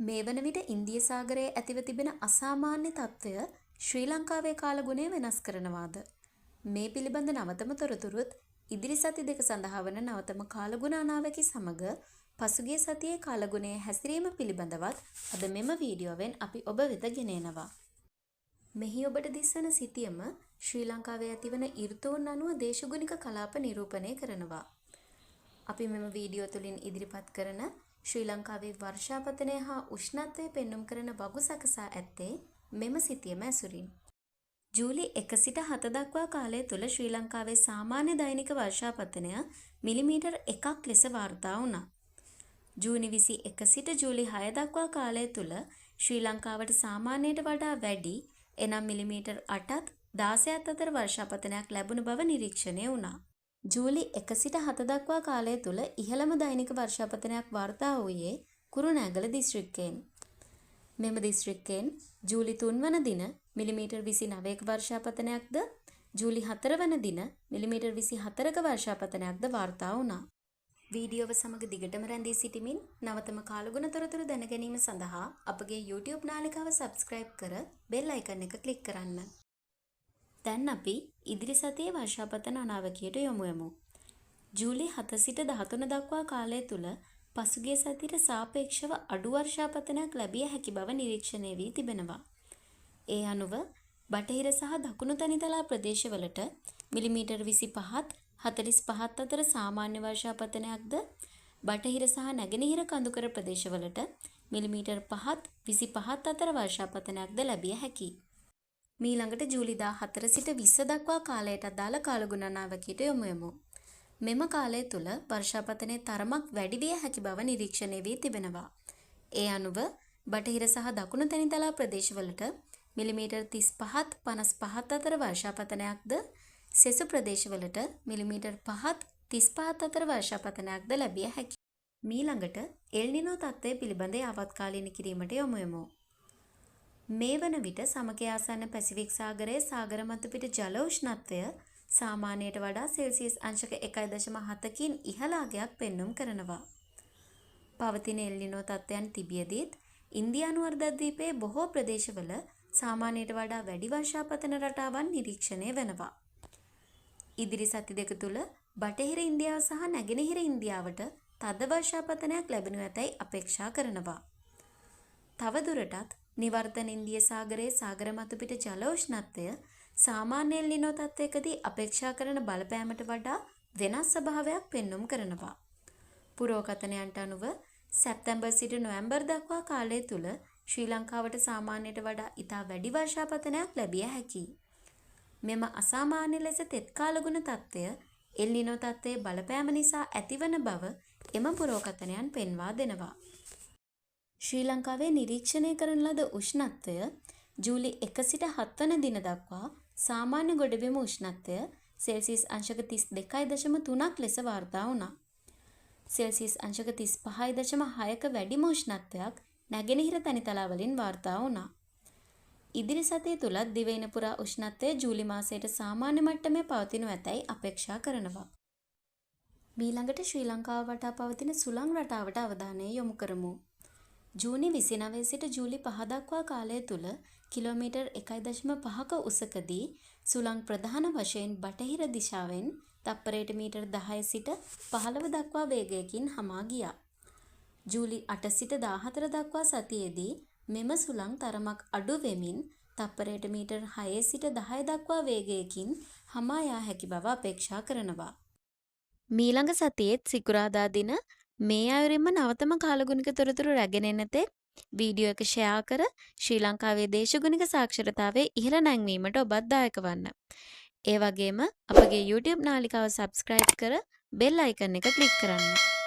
මේ වන විට ඉන්දීය සාගරයේ ඇතිව තිබෙන අසාමාන්‍ය තත්ත්වය ශ්‍රී ලංකාවේ කාලගුණය වෙනස් කරනවාද? මේ පිළිබඳ නවතම තොරතුරුත් ඉදිරි සති දෙක සඳහා වන නවතම කාලගුණ අනාවැකි සමග පසුගිය සතියේ කාලගුණයේ හැසිරීම පිළිබඳවත් අද මෙම වීඩියෝවෙන් අපි ඔබ වෙත ගෙන එනවා. මෙහි ඔබට දිස්වන සිතියම ශ්‍රී ලංකාවේ ඇතිවන ඍතුන් අනුව දේශගුණික කලාප නිරූපණය කරනවා. අපි මෙම වීඩියෝ තුළින් ඉදිරිපත් කරන ශ්‍රී ලංකාවේ වර්ෂාපතනය හා උෂ්ණත්වය පෙන්නුම් කරන වගු සකසා ඇත්තේ මෙම සිතියම ඇසුරින්. ජූලි 1 සිට 7 දක්වා කාලය තුළ ශ්‍රී ලංකාවේ සාමාන්‍ය දෛනික වර්ෂාපතනය මිලිමීටර් 1ක් ලෙස වාර්තා වුණා. ජූනි 21 සිට ජූලි 6 දක්වා කාලය තුළ ශ්‍රී ලංකාවට සාමාන්‍යයට වඩා වැඩි, එනම් මිලිමීටර් 8ත් 16ත් අතර වර්ෂාපතනයක් ලැබුණු බව නිරීක්ෂණය වුණා. ජූලි 1 සිට 7 දක්වා කාලය තුළ ඉහළම දෛනික වර්ෂාපතනයක් වාර්තා වූයේ කුරුණෑගල දිස්ත්‍රික්කයෙන්. මෙම දිස්ත්‍රික්කයෙන් ජූලි 3 වන දින මිලිමීටර් 29ක වර්ෂාපතනයක්ද, ජූලි 4 වන දින මිලිමීටර් 24ක වර්ෂාපතනයක්ද වාර්තා වුණා. වීඩියෝව සමග දිගටම රැඳී සිටිමින් නවතම කාලගුණ තොරතුරු දැන ගැනීම සඳහා අපගේ YouTube නාලිකාව සබ්ස්ක්‍රයිබ් කර බෙල් අයිකන් එක ක්ලික් කරන්න. දැන් අපි ඉදිරි සතියේ වර්ෂාපතන අනාවැකියට යොමු වෙමු. ජූලි 7 සිට 13 දක්වා කාලය තුල පසුගිය සතියට සාපේක්ෂව අඩු වර්ෂාපතනයක් ලැබිය හැකි බව නිරීක්ෂණය වී තිබෙනවා. ඒ අනුව බටහිර සහ දකුණු තනිතලා ප්‍රදේශවලට මිලිමීටර් 25ත් 45ත් අතර සාමාන්‍ය වර්ෂාපතනයක්ද, බටහිර සහ නැගෙනහිර කඳුකර ප්‍රදේශවලට මිලිමීටර් 5ත් 25ත් අතර වර්ෂාපතනයක්ද ලැබිය හැකියි. මීළඟට ජූලි 14 සිට 20 දක්වා කාලයට අදාළ කාලගුණ අනාවැකියට යොමු වෙමු. මෙම කාලය තුළ වර්ෂාපතනය තරමක් වැඩි විය හැකි බව නිරීක්ෂණය වී තිබෙනවා. ඒ අනුව බටහිර සහ දකුණු තැනිතලා ප්‍රදේශවලට මිලිමීටර් 35ත් 55ත් අතර වර්ෂාපතනයක්ද, සෙසු ප්‍රදේශවලට මිලිමීටර් 5ත් 35ත් අතර වර්ෂාපතනයක්ද ලැබිය හැකිය. මීළඟට එල් නිනෝ තත්ත්වය පිළිබඳ යාවත්කාලීන කිරීමට යොමු වෙමු. මේ වන විට සමකය ආසන්න පැසිෆික් සාගරයේ සාගර මතුපිට ජල උෂ්ණත්වය සාමාන්‍යයට වඩා සෙල්සියස් අංශක 1.7කින් ඉහළ අගයක් පෙන්නුම් කරනවා. පවතින එල් නිනෝ තත්ත්වයන් තිබියදීත් ඉන්දියානු අර්ධද්වීපයේ බොහෝ ප්‍රදේශවල සාමාන්‍යයට වඩා වැඩි වර්ෂාපතන රටාවන් නිරීක්ෂණය වෙනවා. ඉදිරි සති දෙක තුළ බටහිර ඉන්දියාව සහ නැගෙනහිර ඉන්දියාවට තද වර්ෂාපතනයක් ලැබෙනු ඇතැයි අපේක්ෂා කරනවා. තවදුරටත් නිවර්තන ඉන්දීය සාගරයේ සාගර මතුපිට ජල උෂ්ණත්වය සාමාන්‍ය එල් නිනෝ තත්ත්වයකදී අපේක්ෂා කරන බලපෑමට වඩා වෙනස් ස්වභාවයක් පෙන්නුම් කරනවා. පුරෝකථනයන්ට අනුව සැප්තැම්බර් සිට නොවැම්බර් දක්වා කාලය තුළ ශ්‍රී ලංකාවට සාමාන්‍යයට වඩා ඉතා වැඩි වර්ෂාපතනයක් ලැබිය හැකියි. මෙම අසාමාන්‍ය ලෙස තෙත් කාලගුණ තත්ත්වය එල් නිනෝ තත්ත්වයේ බලපෑම නිසා ඇතිවන බව එම පුරෝකථනයන් පෙන්වා දෙනවා. ශ්‍රී ලංකාවේ නිරීක්ෂණය කරන ලද උෂ්ණත්වය ජූලි 1 සිට 7 වන දින දක්වා සාමාන්‍ය ගොඩබිම උෂ්ණත්වය සෙල්සියස් අංශක 32.3ක් ලෙස වාර්තා වුණා. සෙල්සියස් අංශක 35.6ක වැඩිම උෂ්ණත්වයක් නැගෙනහිර තනිතලා වලින් වාර්තා වුණා. ඉදිරි සතිය තුලත් දිවයින පුරා උෂ්ණත්වය ජූලි මාසයට සාමාන්‍ය මට්ටමේ පවතිනු ඇතැයි අපේක්ෂා කරනවා. මීළඟට ශ්‍රී ලංකාව වටා පවතින සුළං රටාවට අවධානය යොමු කරමු. ජූනි 29 සිට ජූලි 5 දක්වා කාලය තුල කිලෝමීටර් 1.5ක උසකදී සුළං ප්‍රධාන වශයෙන් බටහිර දිශාවෙන් තප්පරයට මීටර් 10 සිට 15 දක්වා වේගයකින් හමා ගියා. ජූලි 8 සිට 14 දක්වා සතියේදී මෙම සුළං තරමක් අඩු වෙමින් තප්පරයට මීටර් 6 සිට 10 දක්වා වේගයකින් හමා යා හැකි බව අපේක්ෂා කරනවා. මීළඟ සතියේත් සිකුරාදා දින මේ අයුරින්ම නවතම කාලගුණික තොරතුරු රැගෙන එන තෙක් වීඩියෝ එක ෂෙයා කර ශ්‍රී ලංකාවේ දේශගුණික සාක්ෂරතාවය ඉහළ නැංවීමට ඔබත් දායක වන්න. ඒ වගේම අපගේ YouTube නාලිකාව සබ්ස්ක්‍රයිබ් කර බෙල් අයිකන් එක ක්ලික් කරන්න.